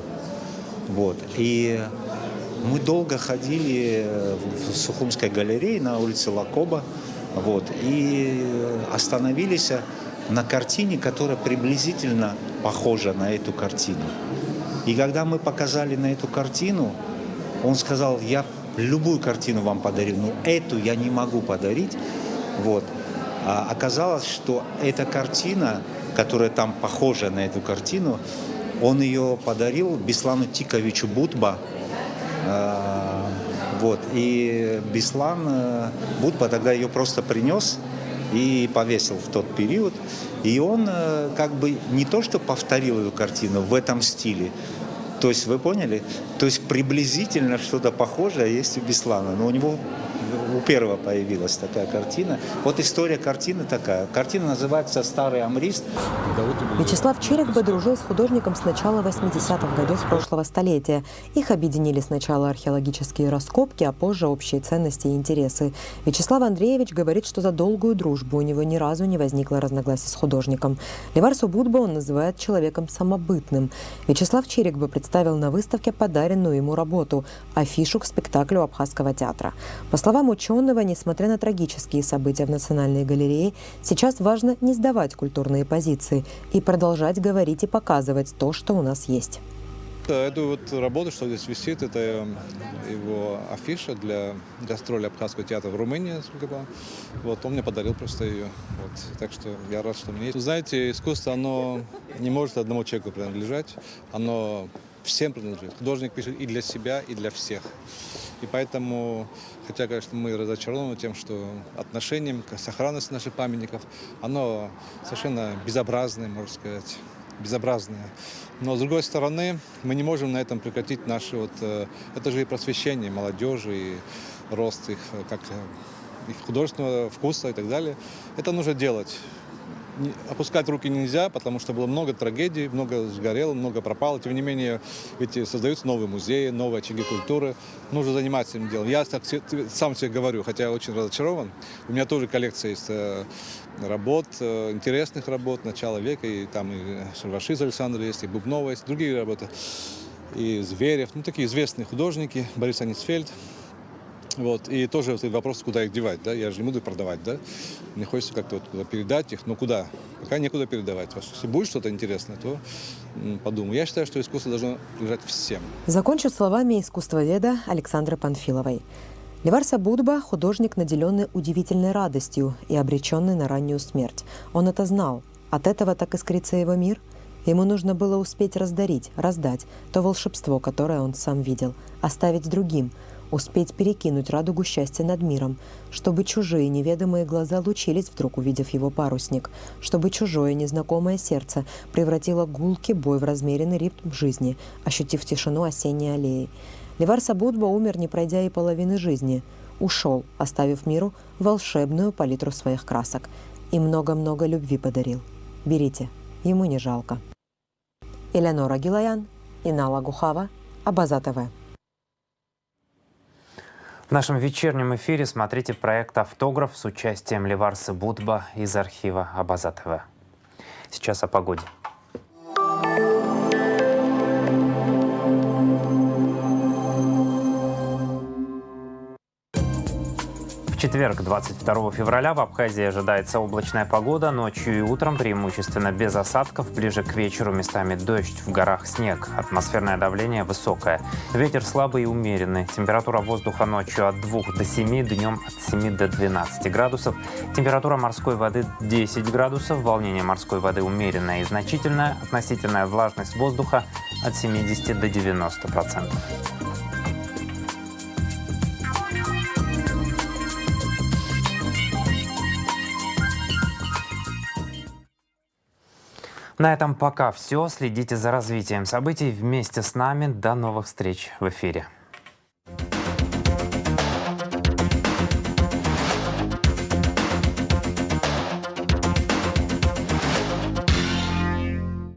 Вот. И мы долго ходили в Сухумской галерее на улице Лакоба. Вот. И остановились на картине, которая приблизительно похожа на эту картину. И когда мы показали на эту картину, он сказал, я любую картину вам подарю, но эту я не могу подарить. Вот. А оказалось, что эта картина, которая там похожа на эту картину, он ее подарил Беслану Тиковичу Будба. А, Вот. И Беслан э, Будба тогда ее просто принес и повесил в тот период. И он э, как бы не то что повторил эту картину в этом стиле, то есть вы поняли, то есть приблизительно что-то похожее есть у Беслана, но у него У первого появилась такая картина. Вот история картины такая. Картина называется «Старый амрист». Вячеслав Черегба дружил с художником с начала восьмидесятых годов прошлого столетия. Их объединили сначала археологические раскопки, а позже общие ценности и интересы. Вячеслав Андреевич говорит, что за долгую дружбу у него ни разу не возникло разногласий с художником. Леварса Будба он называет человеком самобытным. Вячеслав Черегба представил на выставке подаренную ему работу — афишу к спектаклю Абхазского театра. По словам ученого, несмотря на трагические события в Национальной галерее, сейчас важно не сдавать культурные позиции и продолжать говорить и показывать то, что у нас есть. Эту вот работу, что здесь висит, это его афиша для гастроли Абхазского театра в Румынии, сколько было. Вот, он мне подарил просто ее. Вот. Так что я рад, что у меня есть. Знаете, искусство, оно не может одному человеку принадлежать. Оно всем принадлежит. Художник пишет и для себя, и для всех. И поэтому, хотя, конечно, мы разочарованы тем, что отношением к сохранности наших памятников, оно совершенно безобразное, можно сказать, безобразное. Но, с другой стороны, мы не можем на этом прекратить наши вот... э, это же и просвещение молодежи, и рост их, э, как э, их художественного вкуса и так далее. Это нужно делать. Не- опускать руки нельзя, потому что было много трагедий, много сгорело, много пропало. Тем не менее, ведь и создаются новые музеи, новые очаги культуры. Нужно заниматься этим делом. Я так се- сам себе говорю, хотя я очень разочарован. У меня тоже коллекция есть э, работ, э, интересных работ начала века. И там и Шервашидзе Александр есть, и Бубнова есть, другие работы. И Зверев, ну такие известные художники, Борис Анисфельд. Вот. И тоже вот вопрос, куда их девать, да? Я же не буду их продавать, да? Мне хочется как-то вот куда передать их, но куда? Пока некуда передавать. Вот если будет что-то интересное, то м, подумаю. Я считаю, что искусство должно принадлежать всем. Закончу словами искусствоведа Александры Панфиловой. Леварса Будба — художник, наделенный удивительной радостью и обреченный на раннюю смерть. Он это знал. От этого так искрится его мир. Ему нужно было успеть раздарить, раздать то волшебство, которое он сам видел, оставить другим, успеть перекинуть радугу счастья над миром, чтобы чужие неведомые глаза лучились, вдруг увидев его парусник, чтобы чужое незнакомое сердце превратило гулкий бой в размеренный ритм жизни, ощутив тишину осенней аллеи. Леварса Будба умер, не пройдя и половины жизни. Ушел, оставив миру волшебную палитру своих красок. И много-много любви подарил. Берите, ему не жалко. Элеонора Гилаян, Инала Гухава, Абаза ТВ. В нашем вечернем эфире смотрите проект «Автограф» с участием Леварсы Будба из архива Абаза ТВ. Сейчас о погоде. В четверг, двадцать второго февраля, в Абхазии ожидается облачная погода. Ночью и утром преимущественно без осадков. Ближе к вечеру местами дождь, в горах снег. Атмосферное давление высокое. Ветер слабый и умеренный. Температура воздуха ночью от двух до семи, днем от семи до двенадцати градусов. Температура морской воды десять градусов. Волнение морской воды умеренное и значительное. Относительная влажность воздуха от семидесяти до девяноста процентов. На этом пока все. Следите за развитием событий вместе с нами. До новых встреч в эфире.